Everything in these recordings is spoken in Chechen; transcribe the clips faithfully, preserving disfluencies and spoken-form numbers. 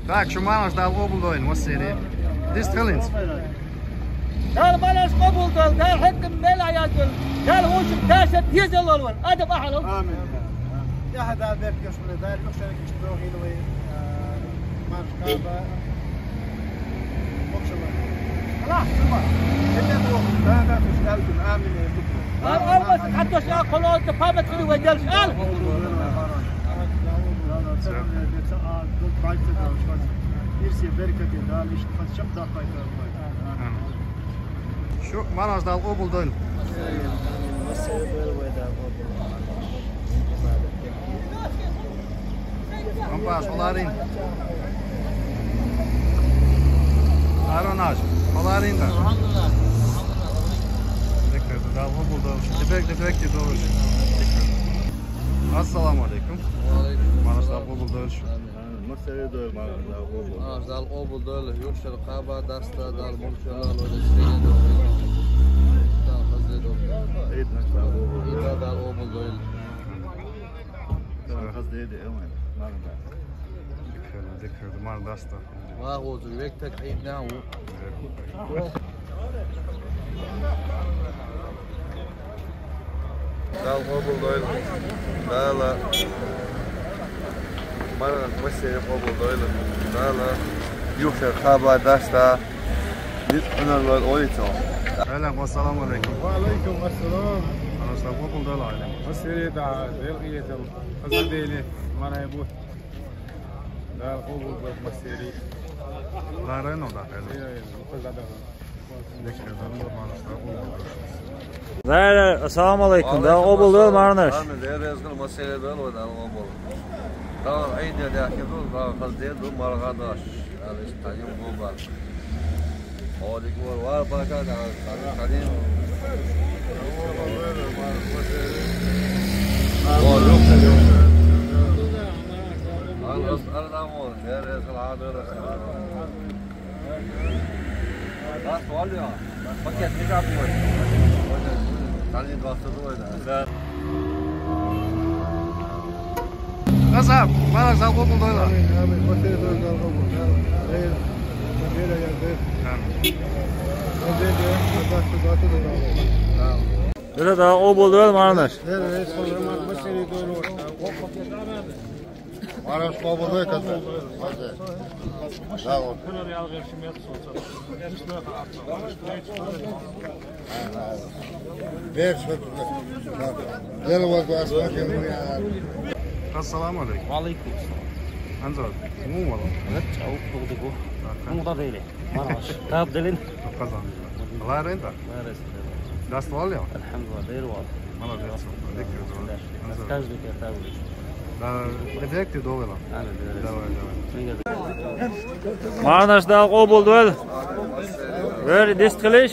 Так, шу маргӀаш Дала къобалдойла, массерий. Дистхилинц. Дала маргӀаш къобалдойла, Дала хӀетта мел а яздойла, Дала вочун каша дезаллал ван, адам ахьал. Амин. Я хӀа Дала беркат йойла, Дала юхшаргаш дохийла вай, а, маргӀаш къаба. Бокшала. Аллах, шуба. Хетта бу, Дала да туш, Дала туш, амин, я Рабби. Ар арбас хатта ша коло да памят кили вай Дала шал. Шу маргӀаш Дала къобалдойла. Ампаш, хьаларин. Аронаш, хьаларин да. Дика, Дала къобалдойла. Дебек, дебек, дебек. Ассаламу алейкум. Ва алейкум. МаргӀаш Дала къобалдойла. Амин. Массерий дойла маргӀаш Дала къобалдойла. МаргӀаш Дала къобалдойла, юхшара кхаба даста, Дала мурчала лойла сиген дойла. Дала хазле дойла. Ид наш Дала къобалдойла. Ид Дала къобалдойла. Дала хазле дойла, амин. МаргӀаш Дала. Диккер, диккер, маргӀаш даста. Ва гӀозу век так Ид нау. Дала къобалдойла. Дала маргӀаш массерий къобалдойла. Дала юхшара кхаба даста. Дит хьунар лойла ойцо. Алейкум, ассаламу алейкум. Ва алейкум ассалам. МаргӀаш Дала къобалдойла, алейкум. Массерий да, Дала къиетам. Хаза дели, марай бу. Дала къобалдойла массерий. Ларено да, хаза. Е, е, хаза да. Зайра, ассаламу алейкум. Дала къобалдойла маргӀаш. Амин. Дера резгал массерий дойла, Дала къобал. Дала Ид я дахи ду, Дала хазле ду, маргӀаш даш. Алис таим губа. Олик вар, вар бака, Дала, Дала карим. Вар, юх, юх. Ал, ал, ал, ал, дера резгал адыр. Пакет не капывает. Они двадцать двое, да. Да. Насап, маргӀаш Дала къобалдойла. Амин, амин. Массерий дойла, Дала къобалдойла. Амин. Дала къобалдойла маргӀаш. Дала къобалдойла. МаргӀаш къобалдойла. Дала. Ассаламу алейкум. Ва алейкум ассалам. Анзор, мун вала? Рача, ух, ух, ух. Мун да деле. МаргӀаш. Таб делин. Казан. Ларен да? Ларен. Даста вал я? Алхамдулиллах, дер вал. Молодец. Диккер. Каждый кертавлю. Да, директ и довела. Ана, директ. Давай, давай. МаргӀаш Дала къобалдойла. Вер дистхилиш.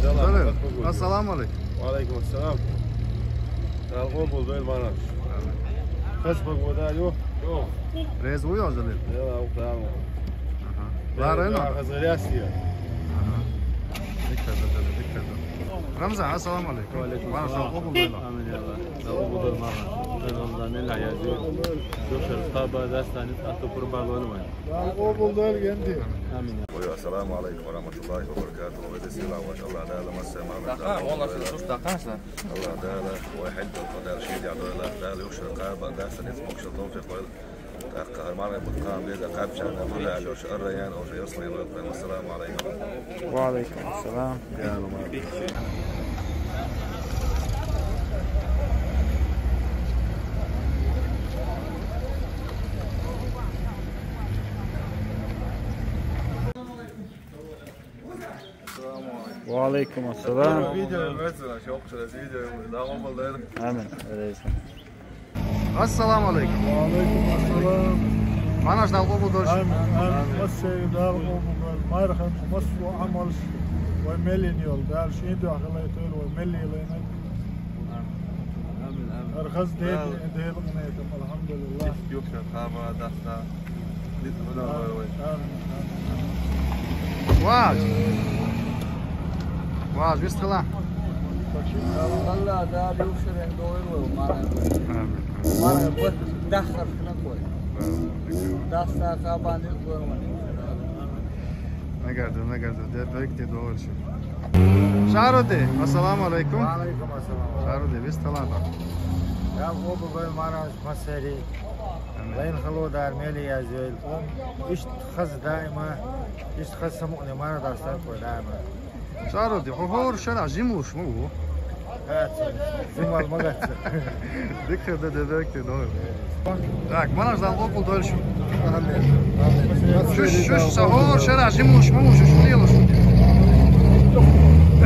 Салам. Ассаламу алейкум. Ва алейкум ассалам. Дала къобалдойла маргӀаш. Хас погода, ё? Ё. Реза вуй, Залил? Ё, ау, прямо. Аха. Ларен да? Хазарясия. Аха. Диккер, диккер, диккер. Рамзан, ассаламу алейкум. Ва алейкум ассалам. МаргӀаш Дала къобалдойла. Амин, я Аллах. Дала къобалдойла маргӀаш. Дала къобалдойла маргӀаш. Юхшара кхаба даста, низ ату къурбан лойла вай. Дала къобалдойла, генди. Амин. Ой, ассаламу алейкум ва рахматуллахи ва баракатуху. Ва десила ва шалла Дала масса маргӀаш. Тахан, валла, сен туш тахан сан. Аллах Дала, вай хьал да, Дала шийда дойла, Дала юхшара кхаба даста, низ мокшал тавфикъ лойла. ТӀаккха хӀара маргӀаш бутт кхаба беза кхаьчча, Дала юхшара арраян, юхшара ясмай лойла. Ассаламу алейкум. Ва алейкум ассалам. Я Аллах. Ва алейкум ассалам. Видео, видео, видео, Амин. Öyle. Ассаламу алейкум. Ва алейкум ассалам. Марханаш Дала къобалдойла шун. Амин, амин. Массайолча Дала къобалдойла. Марханаш, массо а Ӏамалш вай мел йина йола. Дала ший духьа хилийтойла вай мел йилла. Амин, амин. ХӀара хаза де, Дала къинхетам, алхьамдулиллахӀ. Ишта юха кхаба даста. Амин, амин. Ваз. Ваз, вистхила. Аллах Дала юха шеран дойла вай, марханаш. Амин. Марханаш бат даххар хинна кхой. Даста кхаба низ дойла вай. Нагарда, нагарда, де бек де дойла шун. Шахруди, ассаламу алейкум. Ва алейкум ассалам. Шахруди, вистхила. Дала къобалдойла марханаш массайолча. Амин. Лайна хало Дала мел язйойла. Ишта хаза даима, ишта хаза самукъане марха даста кхой даима. Шахруди, хьо хӀора шера жима луш ма ву? Дац, жима ма дац. Дика хир да, де бек де дойла. Так, марханаш Дала къобалдойла шун. Амин. Амин. Шуш, шуш, са хӀора шера жима луш ма ву, шуш лелаш.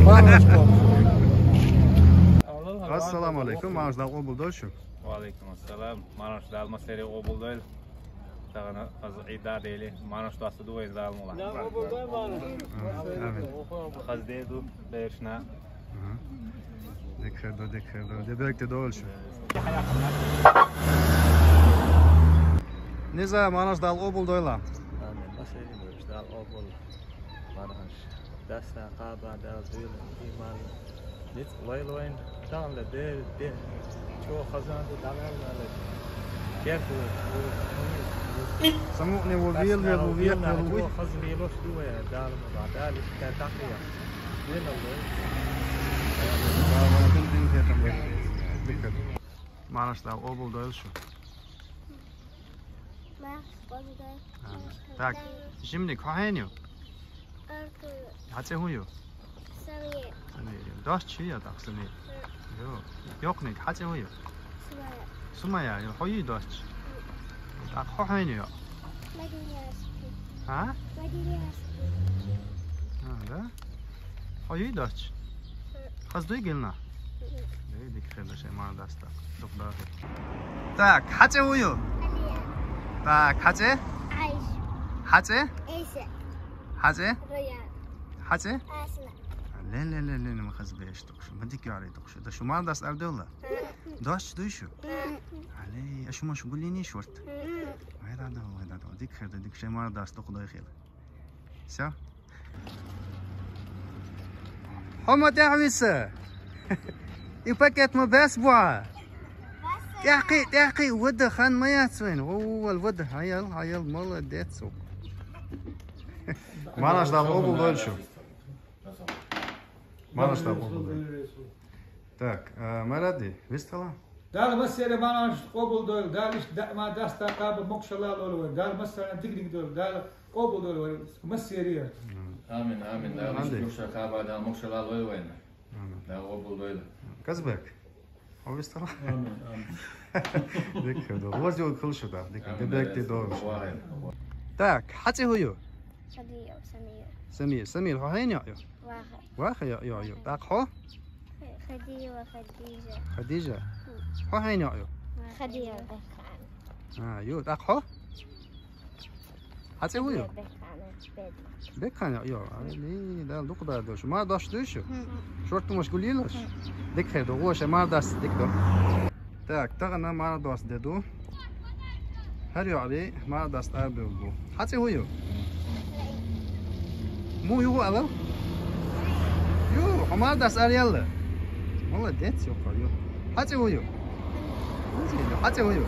Марханаш къобалдойла. Ассаламу алейкум, марханаш Дала къобалдойла шун. Ва алейкум ассалам. Марханаш Дала массайолча къобалдойла. Тахан хаза Ӏид да дели, марханаш даста дувай Дала мула. Амин. Хаза де ду, бершна. Аха. Дика хир да, дика хир да. Де бек де дойла шун. Низа, марханаш Дала къобалдойла. Амин. Массайолча Дала къобал. Марханаш даста кхаба Дала дойла, иман низ лойла вайна, тахан де, де, чӀоагӀа хазан да, дӀаваьлла. Керта ву, ву, ву. Самукъане ву, вел, вел, ву, вел, вел, ву. ЧӀоагӀа хаза лелаш ду вай, Дала ма ба, Дала ишта дакъа я. Вел вай. Марханаш Дала къобалдойла шун. Марханаш къобалдойла. Амин. Так, жиманиг, хьо хьеню? Артур. Хьа цӀи хӀун ю? Самир. Самир ю. Дош чи я так, Самир? Ю. Йокниг, хьа цӀи хӀун ю? Сумая. Сумая ю. Хьо ю дош? ТӀаккха хьо хьеню ю? Мадиняски. А? Мадиняски. А, да? Хьо ю дош? Хаза дуй гилна? Эй, дика хир да шун марха даста. Дукха да. Так, хьа цӀи хӀун ю? Алия. Так, хьа цӀи? Айша. Хьа цӀи? Эйса. Хьа цӀи? Раян. Хьа цӀи? Асна. Ле, ле, ле, ле, нима хаза беш дукха шу. Ма дика яри дукха шу. Да шу марха даста арадовла? Дош дуй шу? Але, а шу ма шу гулини шорт. Вай да да, вай да да. Дика хир да, дика шун марха даста дукха дой хила. Всё? Хьо ма тӀехьа виса. И пакет ма бес буа. ТӀехкъи, тӀехкъи, вада, хан ма яц вайна. О, вал вада, хьаял, хьаял, молодец. Марханаш Дала къобалдойла шун. Марханаш Дала къобалдойла. Так, а, Маради, вистхила? Дала массайолча марханаш къобалдойла, Дала ишта даима даста кхаба могашала лойла вай, Дала массарна дика-дика дойла, Дала къобалдойла вай массайолча. Амин, амин. Дала ишта юха кхаба Дала могашала лойла вайна. Амин. Дала къобалдойла. Казбек. Хьо вистхила? Амин, амин. Дика хир да. Ваз йо хила шу да. Дика, де бек де дойла. Так, хьа цӀи хӀун ю? Хадия, Самир. Самир, Самир, хьо хьеню ю? Ваха. Ваха ю, ю, ю. ТӀаккха хьо? Хадиева Хадижа. Хадижа? Хьо хьеню ю? Хадиева Бекхан. А, ю, тӀаккха хьо? Хьа цӀи хӀун ю? Бекхан, Бекхан. Бекхан ю, ю. Али, Дала дукха да дош. Марха дош дуй шу? Шорт тумаш гулилаш? Дика хир да, гӀо шун марха даста дика да. Так, тахан марха даста де ду. ХӀара йоӀари марха даста арабевлла бу. Хьа цӀи хӀун ю? Му ю хӀу алал? Ю, хьо марха даста араялла. Молодец, ю хьо, ю. Хьа цӀи хӀун ю? Хьа цӀи хӀун ю?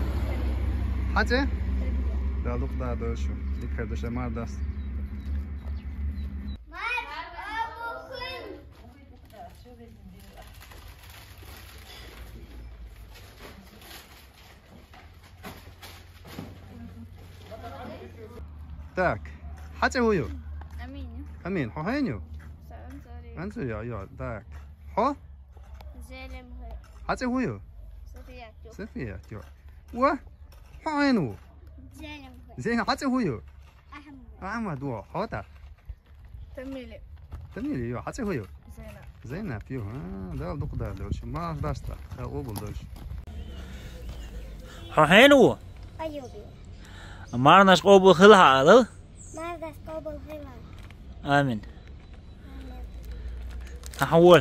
Хьа цӀи? Дала дукха да дош. Дика хир да шун марха даста. Так. Хьа цӀи хӀун ю? Амин. Амин. Хьо хьеню ю? Ансури. Ансури, ю, ю. Так. Хьо? Зелимхой. Хьа цӀи хӀун ю? Сафият ю. Сафият ю. Ва? Хьо хьеню ю? Зелимхой. Зелимхой. Хьа цӀи хӀун ю? Ахьмад. Ахьмад, ва. Хьо та? Тамили. Тамили, ю. Хьа цӀи хӀун ю? Зайнаб. Зайнаб, ю. А, Дала дукха да дош. Марха даста. Дала къобалдойла шун. Хьо хьенан ву? Айюби. Марханаш къобал хила хьан алал? Марханаш къобал хила. Амин. Амин. Хьан вол.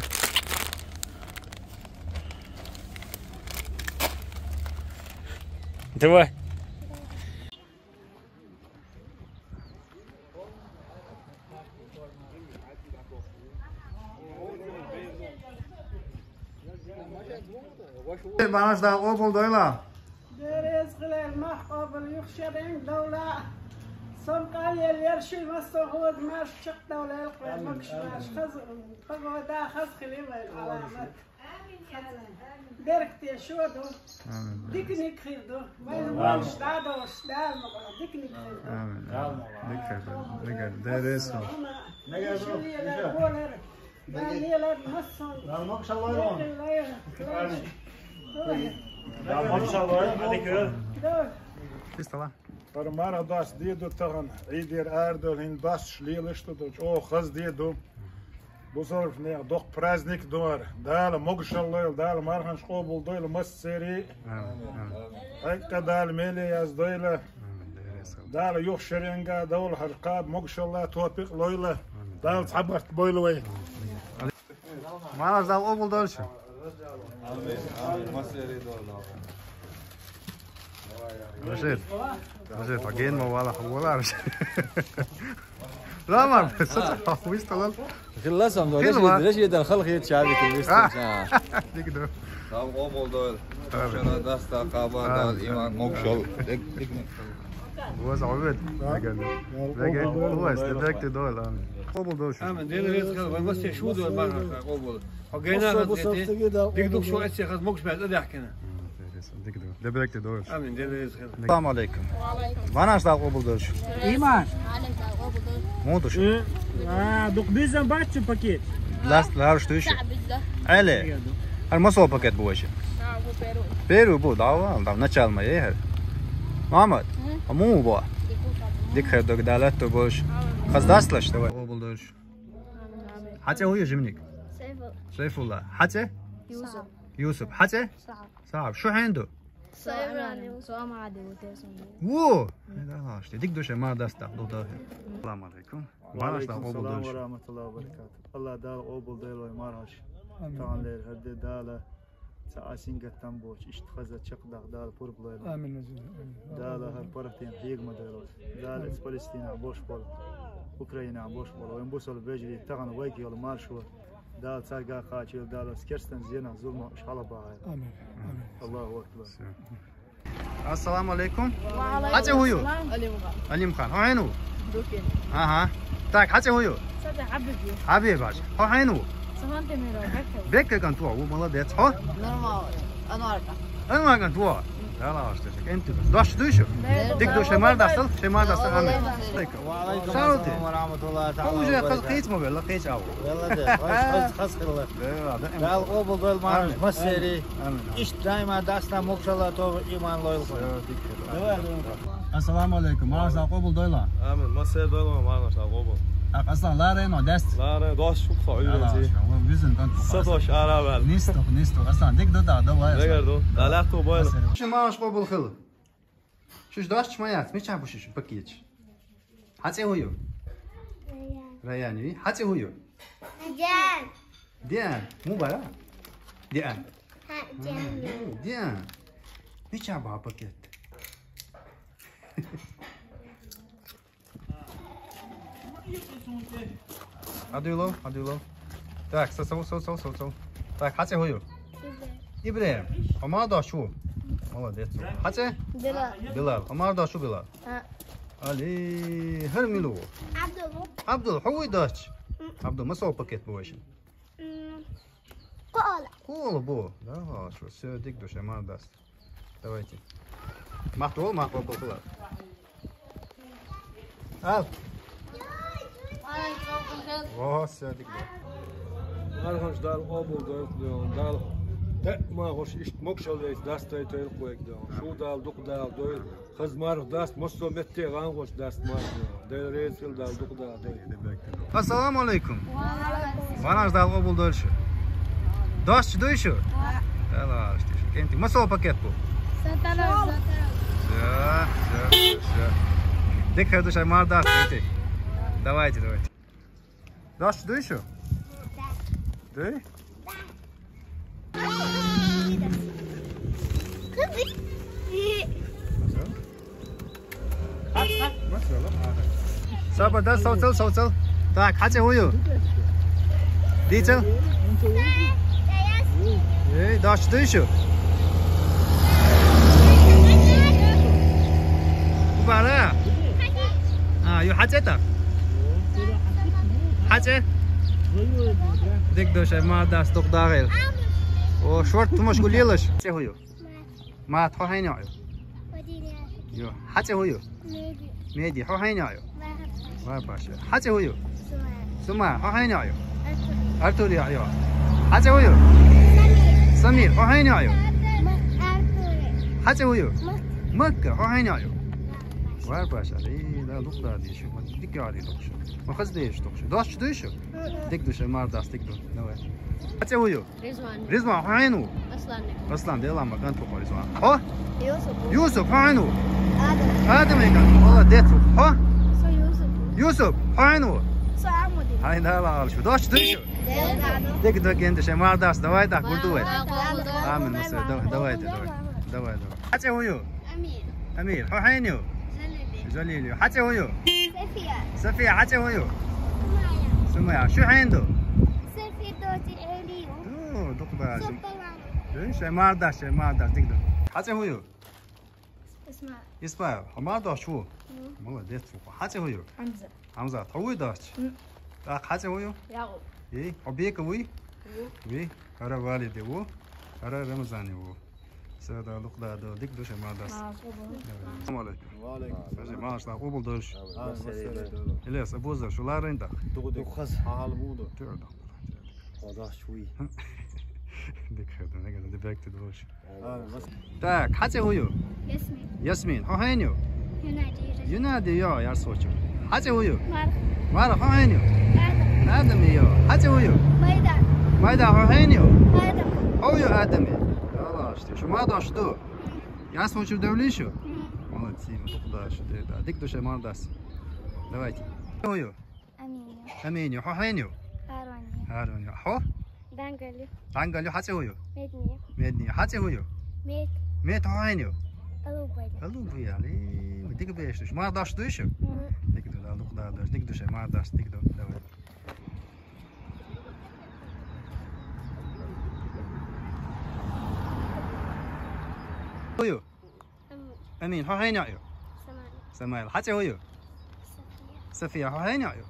Давай. Марханаш Дала къобал дойла. Дерригаш хилар, марха къобал, юха шеренга довла. Со къайле лер ши массо хӀода марш чакхдовла, элкъвер могуш марш. Хаза, хаза хӀода, хаза хиле вай Ӏаламат. Беркате шо ду. Амин. Диканиг хир ду. Вай валш дадош, Дала мукъа, диканиг хир ду. Амин. Дика хир ду. Дика хир ду. Дерригаш хила. Мегар ду. Шо лелар, болар. Дала лелар массо. Дала могуш хилва. Дала могуш хилва. Дика хир ду. Чистала. ХӀара марха даста де ду тахан, Ӏийдера арадовла, хӀинца дасташ лелаш ду, чӀоагӀа хаза де ду. Бусалба нехан доккха праздник ду хӀара. Дала могушалла лойла, Дала марханаш къобал дойла массерий. Амин, амин. Хьекъа Дала меле яздойла. Амин, Дала юха шеренга довла хӀара кхаба могушалла, топикъ лойла. Амин. Дала цхьабарт бойла вай. Амин. Марханаш Дала къобал дойла шун. Амин, амин. Массерий дойла. Башир. Башир, фаген ма вала хавала. Ламар, саца хавист алал. Хилла сам до. Хилла. Леш, леш едар халх ет шаби ки вист. А. Дика ду. Дала къобал дойла. Амин. Шуна даста къабал дойла, иман могушалла. Дик, дик. Буаз Абед. Лаген. Лаген. Буаз, директ дойла, амин. Къобал дойла шун. Амин. Дерригаш хила, вай массе шу дойла марха къобал. Хьо гайна хаза гете. Дика ду шо эссе хаза могуш баьз а даьхкина. Дика ду. Директ дойла шун. Амин, дерригаш хила. Ассаламу алейкум. Марханаш Дала къобал дойла шун. Иман. Муду шун. Э, а, дукха безам бац шун пакет. Ласт, ларуш дуй шун. Али. ХӀара масал пакет бу вай шун. Первый бу, да, да, начало ма е хӀара. Мамад, а му бу? Дика хир ду, Дала латту болш. Хаза даст лаш, давай. Къобал дойла шун. Хьа цӀи хӀу ю, жимник? Сайфулла. Сайфулла. Хьа цӀи? Юсуп. Юсуп. Хьа цӀи? Сагьаб. Сагьаб. Шу хьенан ду? Со Эмран ю. Со Амади ю, те сон ду. Во! Дика ду шун, марха даста, ду да. Ассаламу алейкум. Марханаш Дала къобал дойла шун. Ва алейкум салам ва рахматуллахи ва баракатух. Аллах Дала къобал дойла вай марханаш. Амин. Тахан лер хӀара де Дала цхьа а сингаттам боацаш, иштта хаза чакхдаккха Дала пурба лойла. Амин, азиз, амин. Дала хӀара паргӀатдийнахь хьегам дойла. Дала из Палестинехь бош бола, Украинехь бош бола вайн бусалба вежарий, тахан вайга йола маршо Дала царга кхачийла, Дала из керстан зенах, зуламах уьш хьалабахьийла. Амин. Амин. Аллаху акбар. Всё. Ассаламу алейкум. Ва алейкум салам. Хьа цӀи хӀу ю? Алимхан. Алимхан. Хьо хьенан ву? Дукин. Аха. Так, хьа цӀи хӀу ю? Са цӀи Хьабиб ю. Хьабиб, баш. Хьо хьенан ву? Сахан Темиров, Беккер. Беккер кӀант ву, молодец. Хьо? Нормал. Анвар кӀант. Анвар кӀант ву. Дала ваш те, кӀант ву. Дош дуй шу? Дика ду, шун марха даста, шун марха даста, амин. Ва алейкум салам ва рахматуллахи таала ва баракатух. Хьо уже хаз кхийца ма велла, кхийца ава. Велла де, хаз, хаз, хаз хилла. Дала къобал дойла марханаш массерий. Амин. Иштта даима даста могушалла, тоба, иман лойла. Ассаламу алейкум. Марханаш Дала къобал дойла. Амин. Массерий дойла марханаш Дала къобал. Так, Аслан, ларайна даста? Ларай, дош шух со уьйренций. Визин кӀант. Са дош ара ваьл. Нисто, нисто. Аслан, дика ду да, давай. Дика ду. Дала латту бойла. Шун марханаш къобал хила. Шуш дош ма яц, мичахь бу шуш пакеташ? Хьа цӀи хӀу ю? Раян. Раян ю. Хьа цӀи хӀу ю? Диан. Диан. Му бара? Диан. Хьа, Диан. Диан. Мичахь бу пакет? Хьадуйло, хьадуйло. Так, со, со, со, со, со, со. Так, хьа цӀи хӀу ю? ИбрахӀим. Хьо марха дош ву? Молодец. Хьа цӀи? Билал. Билал. Хьо марха дош ву, Билал? Али, хӀара мила ву? Абдул. Абдул, хьо вуй дош? Абдул, масал пакет бу вай шун? Кола. Кола бу. Да, хорошо. Всё, дика ду шун, марха даста. Давайте. Махтол, махтол, махтол. Ал. О, всё, дика ду. Марханаш Дала къобал дойла, Дала. Де, марханаш иштта могушалла даста тайла кхойг да. Шу Дала дукха Дала дойла. Хаза марха даста, массо метте гӀан гӀош даста марха. Дела реза хила, Дала дукха Дала дойла. Ассаламу алейкум. Марханаш Дала къобал дойла шун. Дош дуй шу? Дала аш ти шу. КӀентий. Масал пакет бу? Всё, всё, всё. Дика хир ду шоай, марха даст, давайте. Давайте, давайте. Дош дуй шо? Дуй? Саба, да, совцал, совцал. Так, хьацӀе хӀун ю? Дийцал. Эй, дош дуй шо? Бара. А, ю хьацӀе тӀаккха? ХьацӀе? Дика ду шоай, марха даст, дукха дагӀийла. О, шортта тумаш гулъелаш. ХьацӀе хӀун ю? Мат, хьо хьенан йоӀ ю? Ю. ХьацӀе хӀун ю? Меди. Меди, хьо хьенан йоӀ ю? Варпаша. ХьацӀе хӀун ю? Сума, хьо хьенан йоӀ ю? Артур йоӀ ю. ХьацӀе хӀун ю? Самир, хьо хьенан йоӀ ю? ХьацӀе хӀун ю? Макка, хьо хьенан йоӀ ю? Варпаша. Эй, да, дукха дагӀа деза шу, ма дика йоӀ дукха шу. Ма хаза деза дукха шу. Дош дуй шо? Дика ду шоай, марха даст, дика ду. Давай. ХьацӀе хӀун ю? Ризван. Ризван, хьо хьенан ва? Аслан. Аслан, Дала ма ган туху Ризван. Хьо? Юсуп. Юсуп, хьо хьенан ва? Адам. Адам, молодец. Хьо? Со Юсуп. Юсуп, хьо хьенан ва? Со Амудин. Хьай Дала гӀалаш. Дош дуй шо? Дика ду, генди шоай, марха даст, давай, да, гурду вай. Амин, мусо, давай, давай, давай. Давай, давай. ХьацӀе хӀун ю? Амир. Амир, хьо хьенан ю? Жалил. Жалил ю. ХьацӀе хӀун ю? Сафия. Сафия, хьацӀе хӀун ю? Сумая. Сумая, шу хьенан ду? Сафия доти Эли ю. О, дукха баьза. Супер. Эй, шоай, марха даст, шоай, марха даст, дика ду. ХьацӀе хӀун ю? Исмаил. Исмаил, хьо марха дохча ву? Молодец ву. ХьацӀе хӀун ю? Хьамза. Хьамзат, хьо вуй дохча? ТӀаккха хьацӀе хӀун ю? Якъуб. Эй, хьо Бека вуй? Ву. Вуй. ХӀара Валиде ву. ХӀара Рамазане ву. Са, Дала дукха дагӀа дойла, дика ду шоай, марха даст. Ассаламу алейкум. Ва алейкум. Сажи, марша къоабал долаш. Илес, Абузар, шу ларин дах. Дукха, дукха. Хьал муду? Тёр дах. Хьо дохча вуй? Дика хир ду, нагана дибегти долаш. Так, хьацӀе хӀун ю? Ясмин. Ясмин, хьо хьенан ю? Юнади. Юнади ю, яр сочу. ХьацӀе хӀун ю? Марха. Марха, хьо хьенан ю? Адам. Адам ю. ХьацӀе хӀун ю? Майда. Майда, хьо хьенан ю? Адам. Хьо ю Адам. Аллаш, шу марха дохча ду? Яр сочу девлий шу? Молодцы, дукха дагӀа шу, да. Дика ду шоай, марха даст. Давайте. ХьацӀе хӀун ю? Амин ю. Амин ю. Хьо хьенан ю? Харун ю. Харун ю. Хьо? Дангал ю. Дангал ю. ХьацӀе хӀун ю? Медни. Медни. ХьацӀе хӀун ю? Мет. Мет, хьо хьенан ю? Алубай. Алубай, али. Дика беш ду шу. Марха дохча дуй шу? Дика ду, Дала дукха дагӀа дойла, дика ду шоай, марха даст, дика ду. Давай. ХӀун ю? Амин. Амин, хьо хьенан йоӀ ю? Самаил. Самаил, хьацӀе хӀун ю? Сафия. Сафия, хьо хьенан йоӀ ю?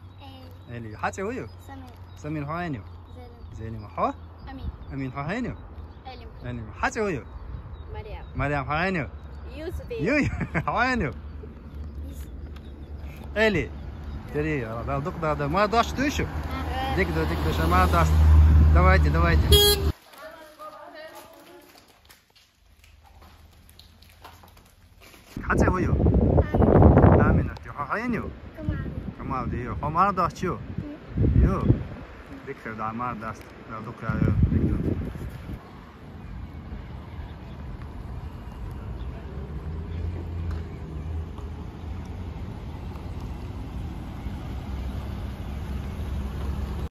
Эли. Эли, хьацӀе хӀун ю? Самир. Самир, хьо хьенан ю? Залима. Залима, хьо? Амин. Амин, хьо хьенан ю? Элим. Элим, хьацӀе хӀун ю? Марьям. Марьям, хьо хьенан ю? Юсуп. Ю, ю, хьо хьенан ю? Эли. Тери, Дала дукха дагӀа дойла. Марха дохча дуй шу? Ага. Дика ду, дика ду шоай, марха даст. Давайте, давайте. ХьацӀе хӀун ю? Аминат ю. Хьо хьенан ю? Камал. Камал ю. Хьо марха дохча ю? Ю. Дика хир ду, марха даст. Дала дукха дагӀа дойла, дика ду.